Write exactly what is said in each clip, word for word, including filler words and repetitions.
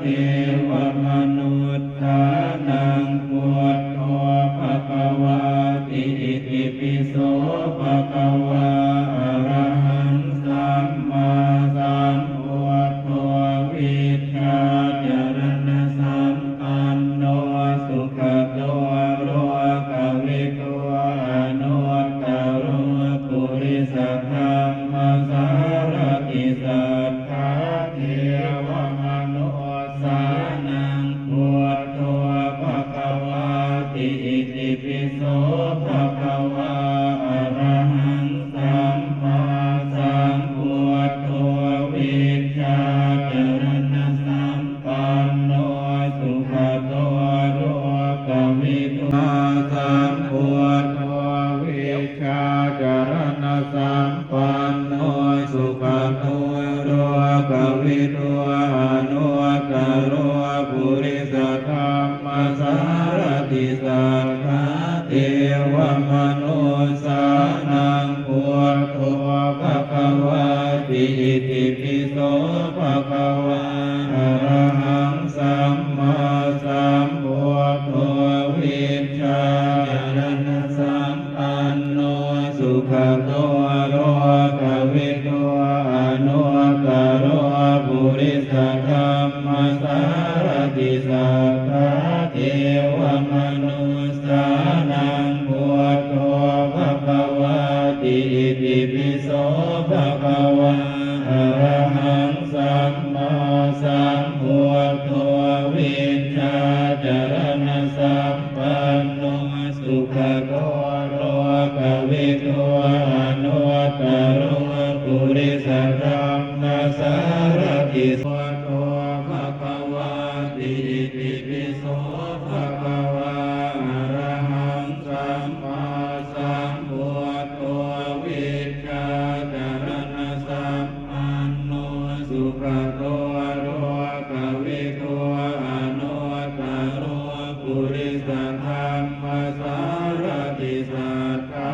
devamanussānaṃ buddho bhagavāti. Itipi so bhagavā arahaṃ sammāsambuddho vijjācaraṇasampanno sugato lokavidū anuttaro purisadammasārathi satthā devamanussānaṃ buddho bhagavāti. Itipi so bhagavā arahaṃ sammāsambuddho vijjācaraṇasampanno sugato lokavidū sambuddho vijjācaraṇasampanno sugato lokavidū anuttaro purisadammasārathi satthā devamanussānaṃ buddho bhagavāti. Itipi so bhagavā arahaṃ sammāsambuddho vijjācaraṇasampanno sugato lokavidū anuttaro purisadammasārathi satthā devamanussānaṃ buddho bhagavāti. Itipi so bhagavā arahaṃ sammāsambuddho vijjācaraṇasampanno sugato lokavidū anuttaro purisadammasārathi satthā bhagavāti. Itipi so bhagavā arahaṃ sammāsambuddho vijjācaraṇasampanno sugato lokavidū anuttaro purisadammasārathi satthā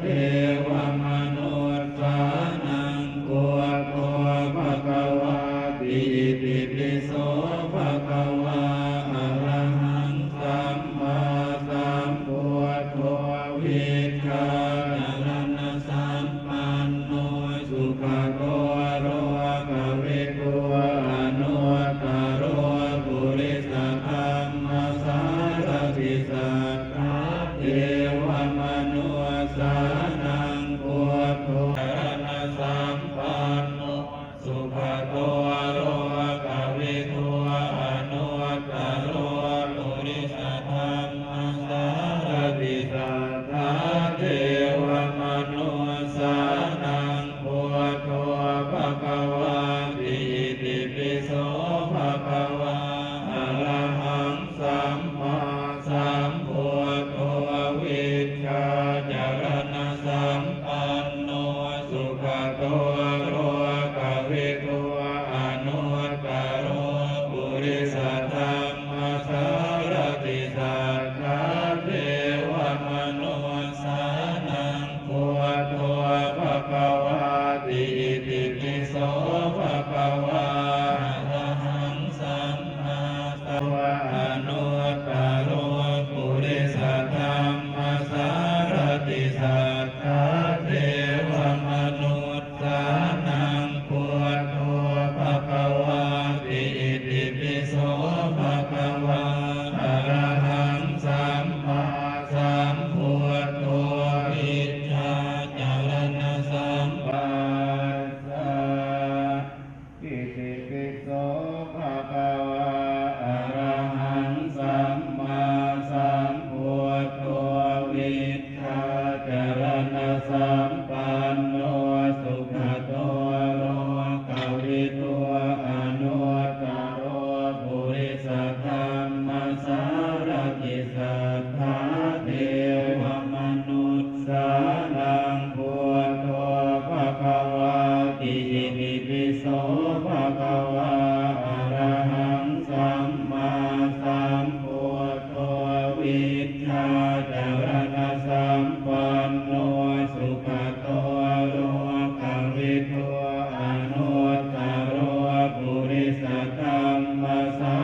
devamanussānaṃ buddho bhagavāti. Itipi so bhagavā arahaṃ sammāsambuddho vijjācaraṇasampanno sugato lokavidū anuttaro purisadammasārathi satthā devamanussānaṃ buddho caraṇasampanno sugato lokavidū anuttaro purisadammasārathi satthā devamanussānaṃ buddho bhagavāti. Itipi so bhagavā arahaṃ sammāsambuddho vijjācaraṇasampanno sugato lokavidū anuttaro purisadammasārathi satthā devamanussānaṃ buddho bhagavāti. Itipi so bhagavā arahaṃ sammāsambuddho anuttaro purisadammasārathi satthā devamanussānaṃ buddho bhagavāti. Itipi so bhagavā arahaṃ sammāsambuddho vijjācaraṇasampanno Itipi so bhagavā arahaṃ sammāsambuddho vijjācaraṇasampanno sugato lokavidū anuttaro purisadammasārathi satthā devamanus sānaṃ buddho bhagavāti. Itipi so bhagavā arahaṃ sammāsambuddho vijjācaraṇasampanno sugato lokavidū anuttaro purisadammasā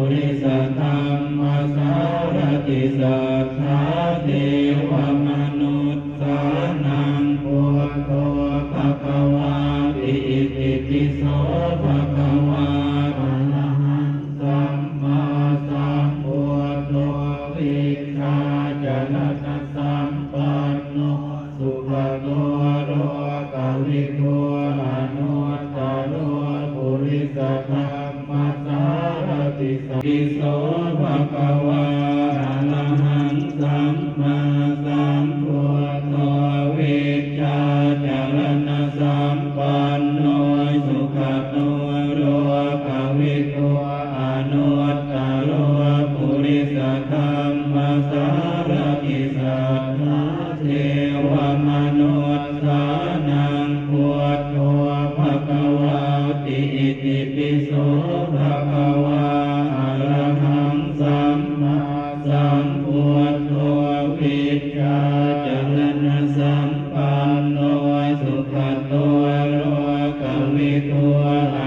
purisadammasārathi satthā devamanussānaṃ buddho bhagavāti. Itipi so bhagavā arahaṃ sammāsambuddho vijjācaraṇasampanno sugato lokavidū anuttaro purisadammasārathi sa- Itipi so bhagavā arahaṃ sammāsambuddho vijjācaraṇasampanno sugato lokavidū anuttaro purisadammasārathi satthā devamanussānaṃ buddho bhagavāti. Itipi so bhagavā arahaṃ sammāsambuddho vijjācaraṇasampanno sugato lokavidū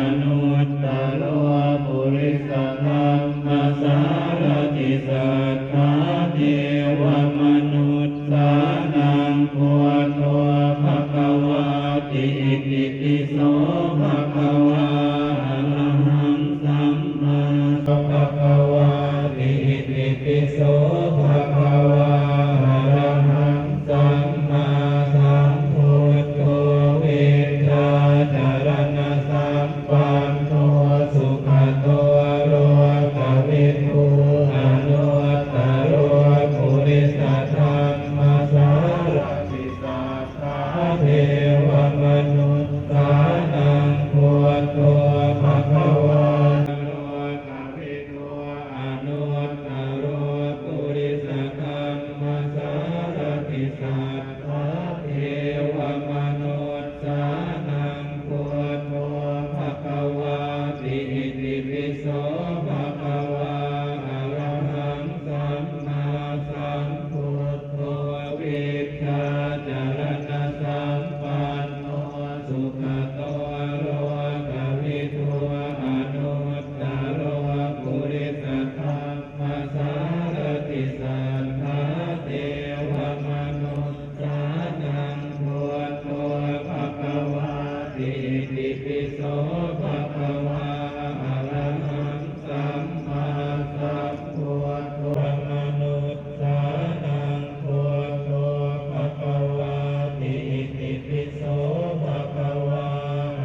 anuttaro purisadammasārathi satthā devamanus- sānaṃ buddho bhagavāti. Itipi so bhagavā arahaṃ sammā bhagavāti. Itipi so bhagavā arahaṃ sammāsambuddho vijjācaraṇasam- panno sugato lokavidū anuttaro purisadammasārathi satthā devamanussānaṃ buddho bhagavā lokavidū anuttaro purisadammasārathi satthā devamanus- sānaṃ buddho bhagavāti. Itipi so bhagavā arahaṃ sammāsambuddho vijjācaraṇasampanno sugato lokavidū anuttaro purisadammasārathi satthā devamanussānaṃ buddho bhagavāti. Itipi so bhagavā arahaṃ sammāsambuddho manussānaṃ buddho bhagavāti. Itipi so bhagavā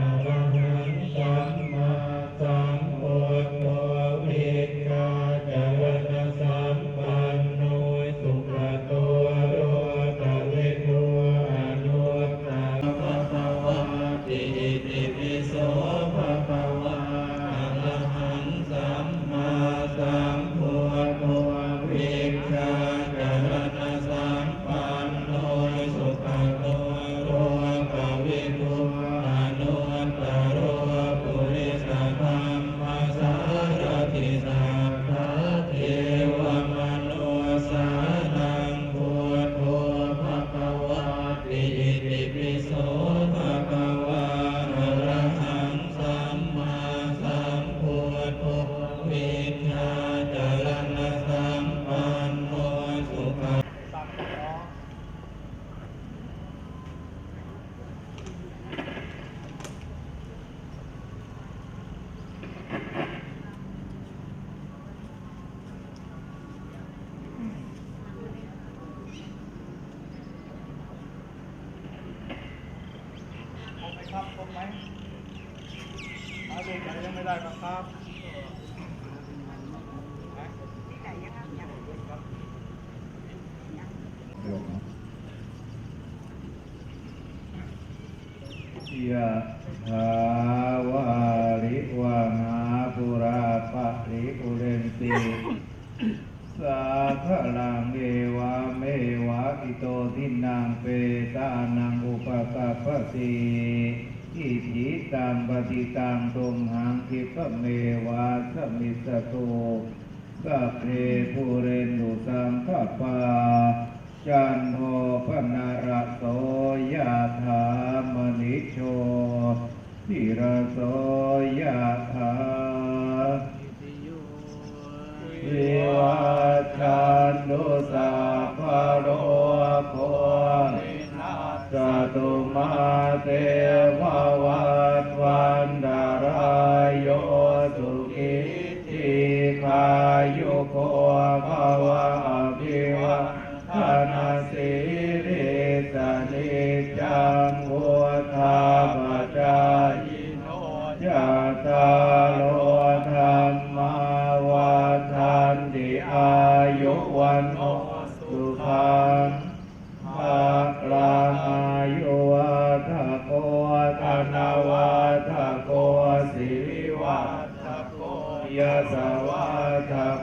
arahaṃ sammā sambuddho vijjācaraṇasampanno sugato lokavidū anuttaro bhagavāti. Itipi so bhagavā arahaṃ sammāsambuddho vijjācaraṇasampanno sugato lokavidū anuttaro purisadammasārathi satthā devamanussānaṃ buddho bhagavāti. Itipi so bhagavā arahaṃ sammāsambuddho vijjācaraṇasampanno suga ครบไหมครับ ครบไหม หาลูกไหนยังไม่ได้บ้างครับ Yathā vārivahā pūrā paripūrenti sāgaraṃ, evameva ito dinnaṃ petānaṃ upakappati. Icchitaṃ patthitaṃ tumhaṃ khippameva samijjhatu. Sabbe pūrentu saṅkappā, cando paṇṇaraso yathā, maṇi jotiraso yathā. Āyuko bhava. Abhivādanasīlissa niccaṃ vuḍḍhāpacāyino cattāro dhammā vaḍḍhanti āyu vaṇ